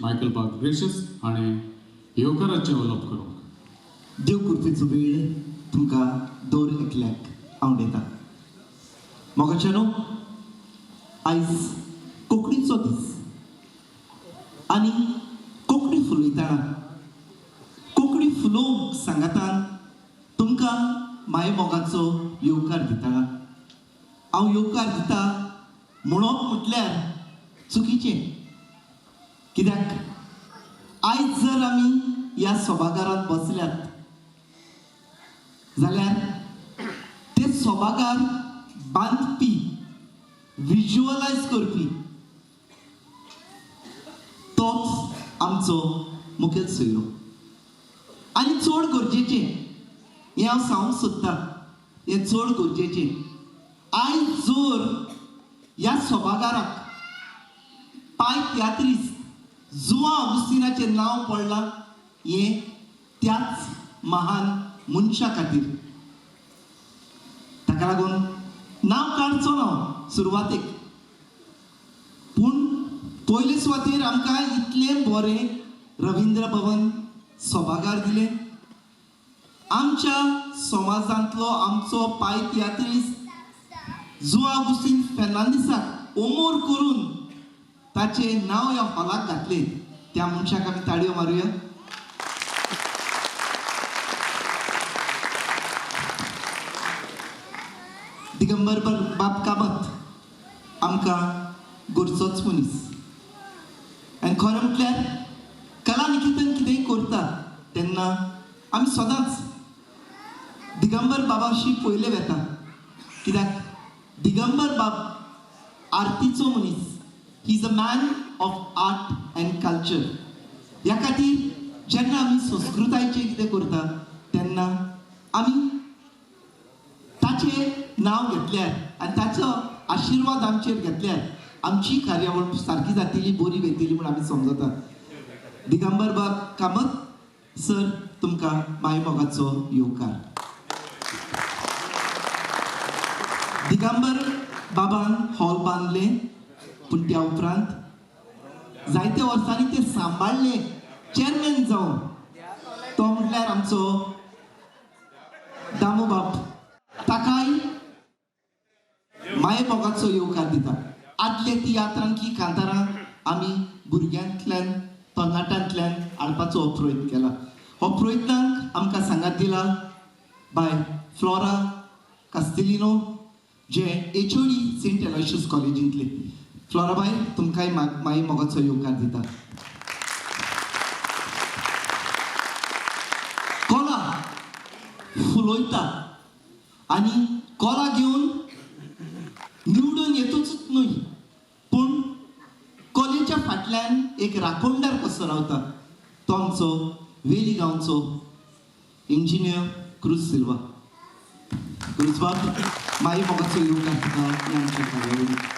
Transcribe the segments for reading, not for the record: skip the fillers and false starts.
Michael बाब gracious हाणें येवकाराचें उलोवप करूंक. देव कृपेचो वेळ तुमकां दर एकल्याक आवडटा. मोगाच्यानो, आयज कोंकणीचो दीस आनी कोंकणी फुलयतना कोंकणी फुलोवंक सांगातान तुमकां मायमोगाचो येवकार दितना हांव येवकार दिता म्हणप म्हटल्यार चुकीचें. कित्याक आयज जर आमी ह्या सभाघरांत बसल्यात जाल्यार ते सभाघर बांदपी, विज्युअलायज करपी तोच आमचो मुखेल सोयरो. आनी चड गरजेचें हें हांव सांगूंक सोदतां, हें चड गरजेचें, आयज जर ह्या सभाघराक पाय तियात्रिस्त जुआ ऑगुस्टिनाचें नांव पडलां हें त्याच महान मनशा खातीर. ताका लागून नांव काडचो ना सुरवातेक, पूण पयले सुवातेर आमकां इतलें बरें रविंद्र भवन सभाघर दिलें. आमच्या समाजांतलो आमचो पाय तियात्रिस्त जुआ ऑगुस्टीन फेर्नांदीसाक ओमोर करून ताचें नांव ह्या हॉलाक घातलें. त्या मनशाक आमी ताळयो मारुया. दिगंबर बाब कामत आमकां गोरचोच मनीस. आनी खरें म्हटल्यार कला निकेतन कितेंय करता तेन्ना आमी सदांच दिगंबर बाबाशी पयले वेता. कित्याक दिगंबर बाब आर्तीचो मनीस. He is a man of art and culture. ह्या खातीर जेन्ना आमी संस्कृतायेचें कितें करता तेन्ना आमी ताचें नांव घेतल्यार आनी ताचो आशिर्वाद आमचेर घेतल्यार आमची कार्यावळ सारकी जातली, बरी वयतली म्हूण आमी समजता. दिगंबर बाब कामत सर, तुमकां मायमोगाचो येवकार. दिगंबर बाबान हॉल बांदलें, पूण त्या उपरांत जायत्या वर्सांनी ते सांबाळ्ळे चेअरमॅन जावन. तो म्हटल्यार आमचो दामू बाब. ताकाय मायमोगाचो येवकार दिता. आदले तियात्रांतली कांतारां आमी भुरग्यांतल्यान, तरणाट्यांतल्यान हाडपाचो हो प्रयत्न केला. हो प्रयत्नाक आमकां सांगात दिला बाय फ्लोरा कास्तिलिनो, जे एचओडी सेंट एलॉयशियस कॉलेजींतले. फ्लोराबाय, तुमकांय माई मोगाचो येवकार दिता. कोला फुलयता आनी कोला घेवन निवडून येतूच न्हय, पूण कॉलेच्या फाटल्यान एक राखणदार कसो रावता तो आमचो वेली गांवचो इंजिनियर क्रूज सिल्वा. क्रूजबाब, माई मोगाचो येवकार तुका आमच्या कार्यावळीक.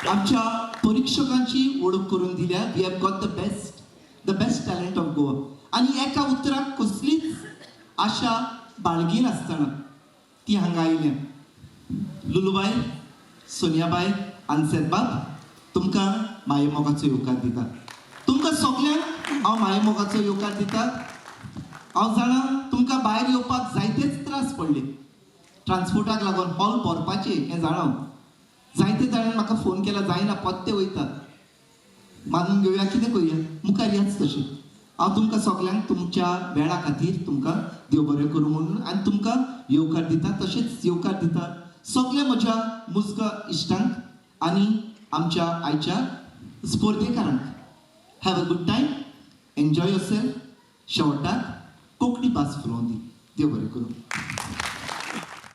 आमच्या परिक्षकांची वळख करून दिल्या. We have got the best, the best talent of Goa. आनी एका उतराक कसलीच आशा बाळगिनासतना ती हांगा आयल्या. लुलूबाय, सोनियाबाय आनी सेतबाब, तुमकां मायमोगाचो येवकार दिता. तुमकां सगल्यांक हांव मायमोगाचो येवकार दिता. हांव जाणा तुमकां भायर येवपाक जायतेच त्रास पडले, ट्रान्सपोर्टाक लागून हॉल भरपाचें हें जाणा. जायते जाणांनी म्हाका फोन केला, जायना पत्ते वयता, मानून घेवया, कितें करुया, मुखार याच तशें. हांव तुमकां सगल्यांक तुमच्या वेळा खातीर तुमकां देव बरें करूं म्हणून आनी तुमकां येवकार दिता. तशेंच येवकार दिता सगल्या म्हज्या मुजगा इश्टांक आनी आमच्या आयच्या स्पर्धेकारांक. Have a good time, enjoy yourself. शेवटाक कोंकणी भास फुलोवंक दी. देव बरें करूं.